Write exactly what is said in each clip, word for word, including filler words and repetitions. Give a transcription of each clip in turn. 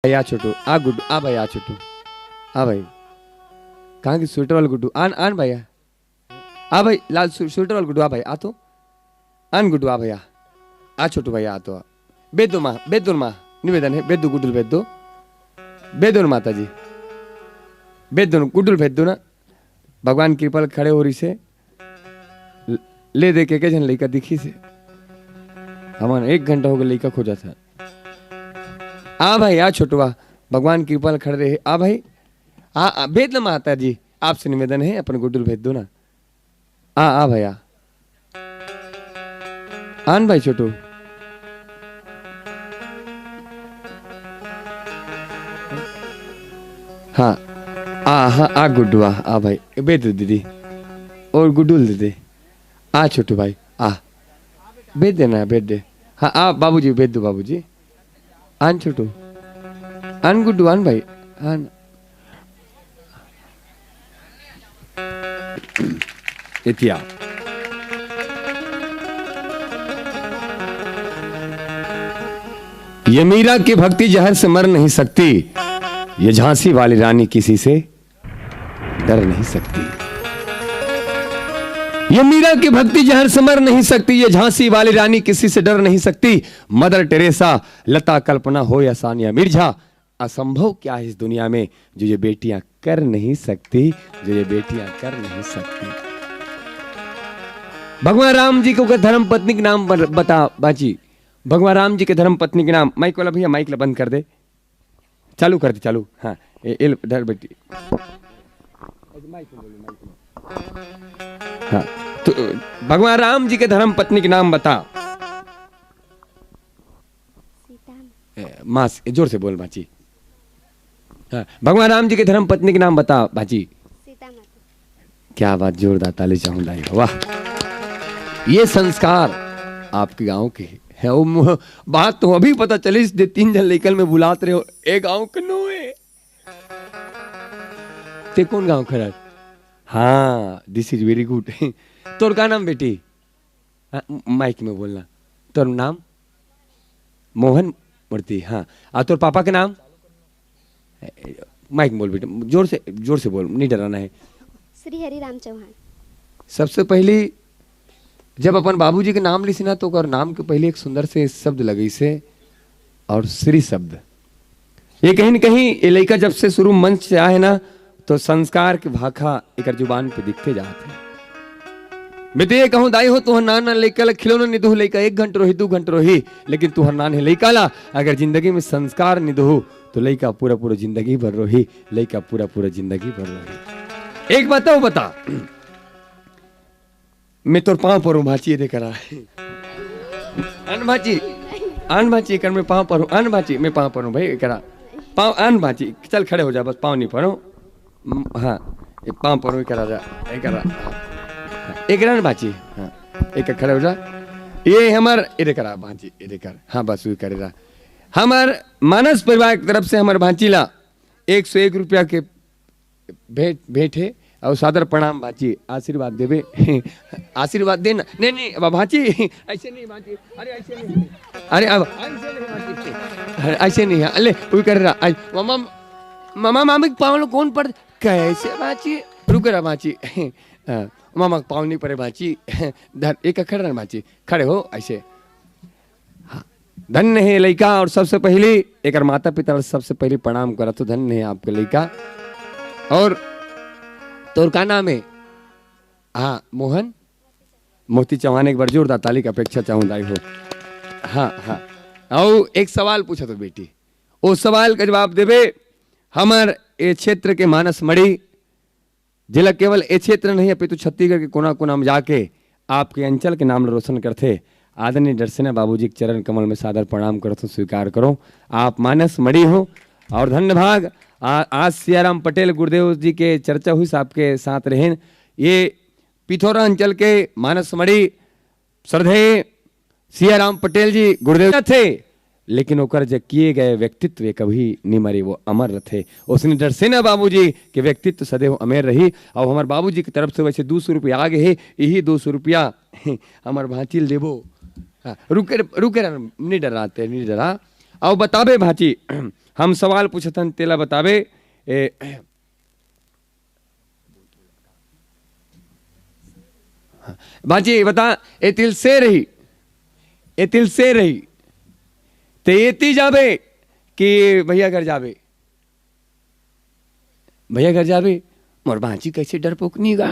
या छोटू, आ गुड्डू, आ भाई, आ छोटू, आ भाई। कहाँ की स्वेटर वाला गुड्डू? आन, आन भाई, आ। आ भाई, लाल स्वे-, स्वेटर वाला गुड्डू, आ भाई, आ तो। आन गुड्डू, आ भाई, आ। आ छोटू भाई, आ तो। बेदो माँ, बेदो माँ, निवेदन है, बेदो गुड्डू ल बेदो। बेदो न माता जी। बेदो न गुड्डू ल बेदो ना। भगवान कृपा ल खड़े हो रही से। ल-, ले दे के, के झन लइका दिखी से। हमन एक घंटा हो गए लइका खोजत हे। आ भाई, आ छोटुआ, भगवान कृपा ल खड़े रहे। आ भाई, आ, आ, भेज दो माता जी, आपसे निवेदन है, अपन गुड्डू ल भेज दो ना। आ, आ भैया। आन भाई छोटू। हाँ। आ, हाँ, आ गुड्डू, आ, आ भाई। ए, भेज दो दीदी। और गुड्डू ल दे दे। आ छोटू भाई, आ। भेज देना, भेज दे। हाँ, आ बाबूजी, भेज दो बाबूजी। आन छोटू। आन गुड्डू, आन भाई। आन। इतिया। ये मीरा की भक्ति जहर से मर नहीं सकती, ये झांसी वाली रानी किसी से डर नहीं सकती। ये मीरा की भक्ति जहर से मर नहीं सकती, ये झांसी वाली रानी किसी से डर नहीं सकती। मदर टेरेसा, लता कल्पना हो या सानिया मिर्जा, असंभव क्या है इस दुनिया में जो ये बेटियां कर नहीं सकती, जो ये बेटियां कर नहीं सकती। भगवान राम जी के ओकर धर्म पत्नी के नाम ब-, बता बाची। भगवान राम जी के धर्म पत्नी के नाम, माइक वाला भैया, माइक ला बंद कर दे, चालू कर दे, चालू। हाँ, ए, ए, धर बेटी। हाँ, तो भगवान राम जी के धर्म पत्नी के नाम बता। सीता। ए, माँ से, जोर से बोल बाची। हाँ, भगवान राम जी के धर्म पत्नी के नाम बता बाची। सीता माता। क्या बात, जोरदार ताली चाहूं दाई, वाह। ये संस्कार आपके गांव के है। वो मु-, बात तो अभी पता चली, दे तीन झन लइकन में बुलात रहे हो, ए गांव के नो है। ते कौन गांव खड़ा? हाँ, this is very good। तोर का नाम बेटी? हाँ, माइक में बोलना। तोर नाम? मोहन मूर्ति, हाँ। आ तोर पापा के नाम? माइक में बोल बेटा, जोर से, जोर से बोल, नहीं डराना है। श्री हरि राम चौहान। सबसे पहली जब अपन बाबूजी के नाम लिस ना, तो ओकर नाम के पहले एक सुंदर से शब्द लगइसे, और श्री शब्द। ये कहीं न कहीं ये लइका जब से शुरू मंच से आए ना, तो संस्कार के भाखा एकर जुबान पे दिखते जात है। मैं तो ये कहूँ, दाई हो, तुहर नान नान लइका ला खिलौना नि दुहू, लइका एक घंट रोही, दू घंट रोही, लेकिन तुहर नान हे लइका ला अगर जिंदगी में संस्कार नि दुहू, तो लइका पूरा पूरा जिंदगी भर रोही, लइका पूरा पूरा जिंदगी भर रोही। एक बात अउ बता, मैं तोर पाँव परूं भांची, ये दे करा। आन भांची, आन भांची, एकर मैं पाँव परूं, आन भांची, मैं पाँव परूं भाई, एकरा। पाँव, आन भांची, चल खड़े हो जा, बस पाँव नहीं परूं। म-, हाँ, ये पाँव परूं, एकरा जा, एकरा। एकरा आन भांची, हाँ, एक खड़े हो जा। ये हमर, ये दे करा भांची, ये दे कर। हाँ, बस वही करे रहा। हमर मानस परिवार की तरफ से हमर भांची ला एक सौ एक रुपया के भेंट, भेंट हे, अउ सादर प्रणाम भांची, आशीर्वाद देबे। आशीर्वाद देना। नहीं, नहीं, अब भांची, ऐसे नहीं भांची। अरे, ऐसे नहीं। अरे, अब ऐसे नहीं भांची। अरे, ऐसे नहीं है। ले, वो कर रहा। आई, मामा, मामा, मामी के पाँव लो कौन पड़, कैसे भांची? रुक रहा भांची। हाँ, मामा के पाँव नहीं पड़े भांची। धर, एक खड़े रह भांची। खड़े हो, ऐसे। हाँ, धन्य हे लइका, और सबसे पहली एकर माता पिता ला सबसे पहली प्रणाम करत हो, धन्य हे आपके लइका। और तोर का नाम हे? हाँ, मोहन मोती चौहान, एक बार जोरदार ताली के अपेक्षा चाहूँ दाई हो। हाँ, हाँ। अउ एक सवाल पूछत हो बेटी, ओ सवाल का जवाब देबे, हमर ए क्षेत्र के मानस मड़ी जेला केवल ए क्षेत्र नहीं, अपितु छत्तीसगढ़ के कोना-कोना में जाके आपके अंचल के नाम ल रोशन करथे। आदरणीय डरसेना बाबूजी के चरण कमल में सादर प्रणाम करत हों, स्वीकार करो। आप मानस मणि हो और धन्य भाग। आ-, आज सियाराम पटेल गुरुदेव जी के चर्चा हुई, आपके साथ रहेन। ये पिथौरा अंचल के मानस मणि श्रद्धेय सियाराम पटेल जी गुरुदेव थे, लेकिन ओकर जे किए गए व्यक्तित्व ये कभी नहीं मरे, वो अमर रथे। ओसने डरसेना बाबूजी के व्यक्तित्व सदैव अमर रही। और हमार बाबूजी की तरफ से वैसे दो सौ रुपया आ गए हे, यही दो सौ रुपया हमार भांची ल देबो। हाँ, रुके, रुके रह, नहीं डराते, नहीं डरा। और बताबे भांची, हम सवाल पूछथन, तेला बताबे। ए, भांची, बता, ए तिल से रही, ए तिल से रही, ते एती जाबे कि भैया घर जाबे? भैया घर जाबे। मोर भांची कैसे डरपोकनी गा।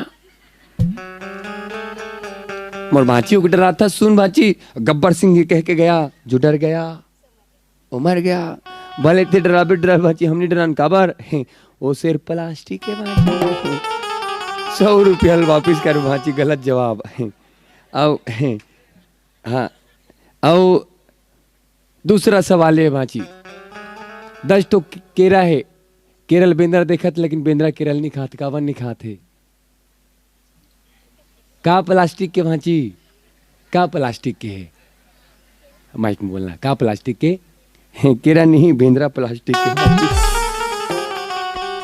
मोर भांची ओके डराथा, सुन भांची, गब्बर सिंह कह के गया, जो डर गया, वो मर गया। भले ते डराबे, डराबे भांची, हम नहीं डरान, काबर? वो शेर प्लास्टिक के भांची। सौ रुपया ल वापिस कर भांची, गलत जवाब। अब, हाँ, अब दूसरा सवाल ये भांची, दस ठो केरा हे, केरा ल बेंदरा देखत, लेकिन बेंदरा केरा ल नहीं खात, काबर नहीं खात हे? का प्लास्टिक के भांची? का प्लास्टिक के हे? माइक में बोलना, का प्लास्टिक के? केरा नहीं, बेंदरा प्लास्टिक के भांची।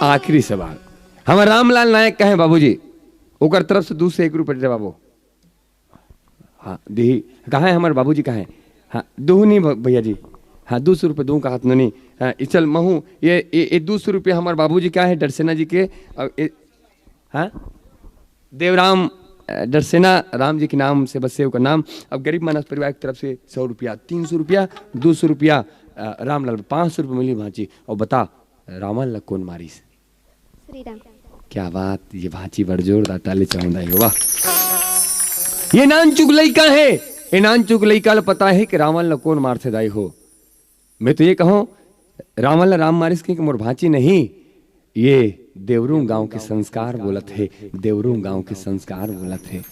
आखिरी सवाल, हमर रामलाल नायक कहे बाबूजी, ओकर तरफ से दू से एक रुपये दे बाबू। हाँ, देही। कहाँ है हमारे बाबूजी, कहाँ है? हाँ, दूहू नहीं भ-, भैया जी। हाँ, दू सौ रुपये दूँ का हाथ नोनी। हाँ, ई चल महू, ये, ये, ये दू सौ रुपये हमारे बाबूजी का है, डरसेना जी के। अब ये, हाँ? देवराम, अ, डरसेना, राम जी के नाम से बसे ओकर नाम। अब गरीब मानस परिवार की तरफ से सौ रुपया, तीन सौ रुपया, दू सौ रुपया, अ, रामलाल, पाँच सौ रुपये मिली भांची। और बता, रावण ला कौन मारिस? श्री राम। क्या बात, ये भांची बड़ जोरदार ताली चाहूंगा, ये वाह। ये नानचुक लइका है, ये नानचुक लइका ल पता है कि रावण ल कौन मारथे दाई हो। मैं तो ये कहूँ, रावण ल राम मारिस के मोर भांची नहीं, ये देवरू गांव के संस्कार बोलत है, देवरू गांव के संस्कार बोलत है।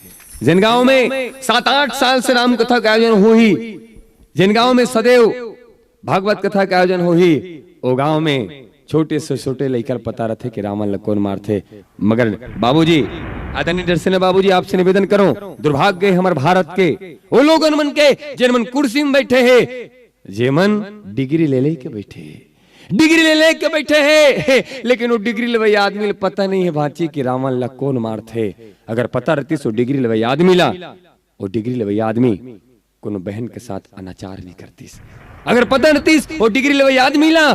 जिन गांव में सात आठ साल से राम कथा का आयोजन होही, जिन गांव में सदैव भागवत कथा के आयोजन होही, ओ गांव में छोटे से छोटे लइका ल पता रथे कि रावण ल कौन मारथे। मगर बाबूजी, आदरणीय डरसेना बाबूजी, आपसे निवेदन करो, दुर्भाग्य है हमर भारत के ओ लोगन मन के, जेन मन कुर्सी में बैठे हे, जे मन डिग्री ले लेके बैठे हे, डिग्री ले लेके बैठे हे, लेकिन वो डिग्री लेवइया आदमी ल पता नहीं है भांची कि रावण ल कौन मारथे। अगर पता रहतिस वो डिग्री लेवइया आदमी ला, वो डिग्री लेवइया आदमी कोनो बहन के साथ अनाचार नहीं करतिस। अगर पता रहतिस वो डिग्री लेवइया आदमी ला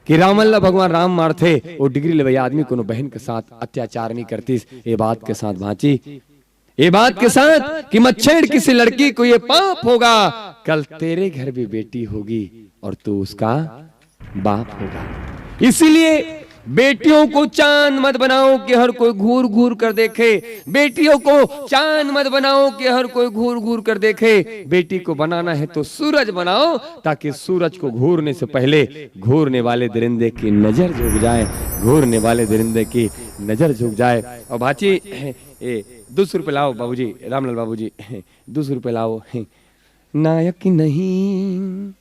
कि रावण ला भगवान राम मारथे, वो डिग्री लेवइया आदमी कोनो बहन के साथ अत्याचार नहीं करतिस। ये बात के साथ भांची, ये बात के साथ कि मच्छेड़ किसी लड़की को ये पाप होगा, कल तेरे घर भी बेटी होगी और तू उसका बाप होगा। इसीलिए बेटियों को चांद मत बनाओ कि हर कोई घूर घूर कर देखे। बेटियों को चांद मत बनाओ कि हर कोई घूर घूर कर देखे। बेटी को बनाना है तो सूरज बनाओ, ताकि सूरज को घूरने से पहले घूरने वाले दरिंदे की नजर झुक जाए, घूरने वाले दरिंदे की नजर झुक जाए। और भांची, ए, दो सौ रुपये लाओ बाबूजी, रामलाल बाबूजी, दो सौ रुपये लाओ। नायक नहीं,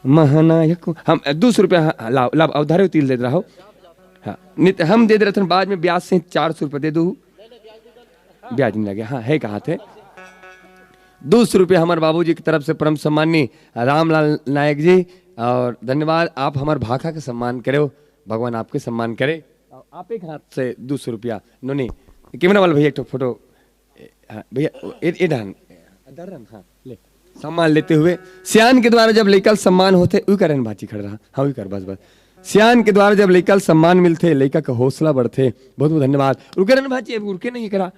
महानायक। हम दो सौ रुपया, हाँ, हाँ, लाओ, लाओ, उधारे तिल दे रहा हो। हाँ, नहीं तो हम दे दे रहे थे, बाद में ब्याज से चार सौ रुपये दे दो, ब्याज नहीं लगे। हाँ, है कहा थे, दो सौ रुपये हमारे बाबूजी की तरफ से परम सम्माननीय रामलाल नायक जी, और धन्यवाद, आप हमारे भाखा का सम्मान करे हो, भगवान आपके सम्मान करे। और आप एक हाथ से दो सौ रुपया नोनी, कैमरा वाला भैया एक ठो फोटो, ए, हाँ, भैया, ए, ए डान। डर रहा, हाँ, ले। सम्मान लेते हुए, सियान के द्वारा जब लइका ल सम्मान होथे, उही करन भांची खड़े रहा। हाँ, उही कर, बस, बस। सियान के द्वारा जब लइका ल सम्मान मिलथे, लइका का हौसला बढ़थे। बहुत, बहुत धन्यवाद। रुके रहन भांची, अभी उरके नहीं करा।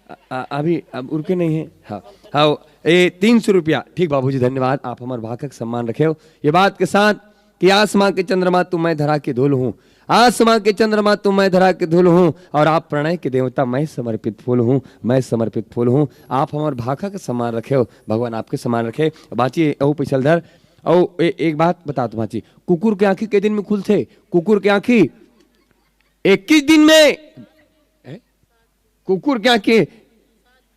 आ, आ, अभी, अब उरके नहीं है। हाँ, हाँ, ए, तीन सौ रुपया। ठीक बाबूजी, धन्यवाद, आप हमारे भाखा के सम्मान रखे हो। ये बात के साथ कि आसमां के चंद्रमा तुम, मैं धरा के धूल हूँ, आसमां के चंद्रमा तुम, मैं धरा के धूल हूँ, और आप प्रणय के देवता, मैं समर्पित फूल हूँ, मैं समर्पित फूल हूँ। आप हमारे भाखा का सम्मान रखे हो, भगवान आपके सम्मान रखे। बाची, ओ पैसा ल धर। ओ, ए, एक बात बता तो बाची, कुकुर के आंखी के दिन में खुलथे? कुकुर के आंखी इक्कीस दिन में। हैं? कुकुर के आंखी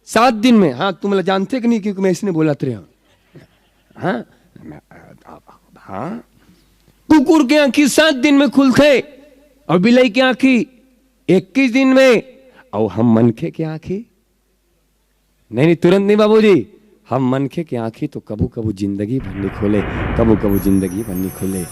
सात दिन में। हाँ, तुम लोग जानते कि नहीं, क्योंकि मैं इसने बोला तेरे यहाँ। हाँ? मैं, हाँ? कुकुर के आंखी सात दिन में खुलथे और बिलाई के आंखी इक्कीस दिन में, और हम मनखे के आंखी? नहीं, नहीं, तुरंत नहीं बाबूजी। हम मनखे के आंखी तो कभू कभू जिंदगी भर नहीं खोले, कभू कभू जिंदगी भर नहीं खोले।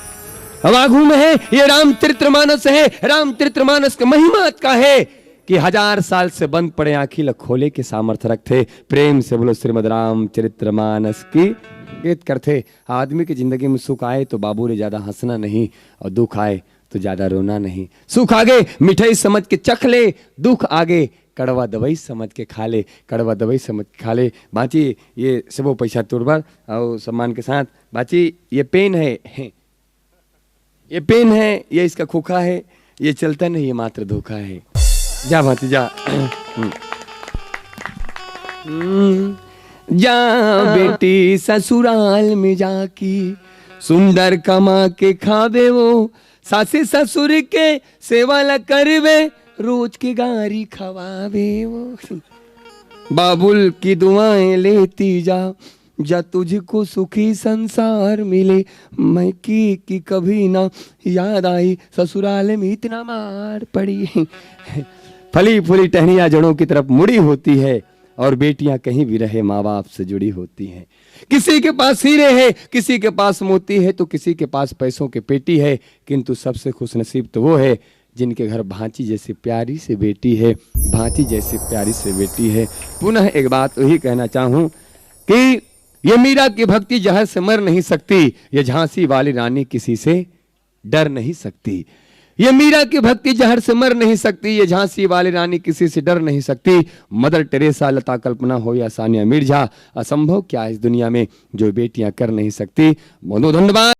अब आगू में है, ये रामचरित्र मानस है, रामचरित्र मानस का महिमा का है कि हजार साल से बंद पड़े आंखी ल खोले के सामर्थ्य रखथे। प्रेम से बोलो श्रीमद रामचरित्र मानस की। संकेत करथे। आदमी के जिंदगी में सुख आए तो बाबू रे ज्यादा हंसना नहीं, और दुख आए तो ज्यादा रोना नहीं। सुख आगे मिठाई समझ के चख ले, दुख आगे कड़वा दवाई समझ के खा ले, कड़वा दवाई समझ के खा ले। बाची ये सबो पैसा तोर बर और सम्मान के साथ। बाची ये पेन है, ये पेन है, ये इसका खोखा है, ये चलता नहीं, ये मात्र धोखा है। जा भांति जा। हम्म। हम्म। जा बेटी ससुराल में जाके सुंदर कमा के खावे वो, सासे ससुर के सेवा ला करवे, रोज के गारी खवावे वो। बाबुल की दुआएं लेती जा, जा तुझको सुखी संसार मिले। मैं की, की कभी ना याद आई, ससुराल में इतना मार पड़ी। फली फूली टहनियां जड़ों की तरफ मुड़ी होती है, और बेटियां कहीं भी रहे माँ बाप से जुड़ी होती हैं। किसी के पास हीरे है, किसी के पास मोती है, तो किसी के पास पैसों की पेटी है, किंतु सबसे खुशनसीब तो वो है जिनके घर भांची जैसी प्यारी सी बेटी है, भांची जैसी प्यारी सी बेटी है। पुनः एक बात वही कहना चाहूं कि ये मीरा की भक्ति जहर से मर नहीं सकती, ये झांसी वाली रानी किसी से डर नहीं सकती। ये मीरा की भक्ति जहर से मर नहीं सकती, ये झांसी वाली रानी किसी से डर नहीं सकती। मदर टेरेसा, लता कल्पना हो या सानिया मिर्जा, असंभव क्या है इस दुनिया में जो बेटियां कर नहीं सकती। बहुत बहुत धन्यवाद।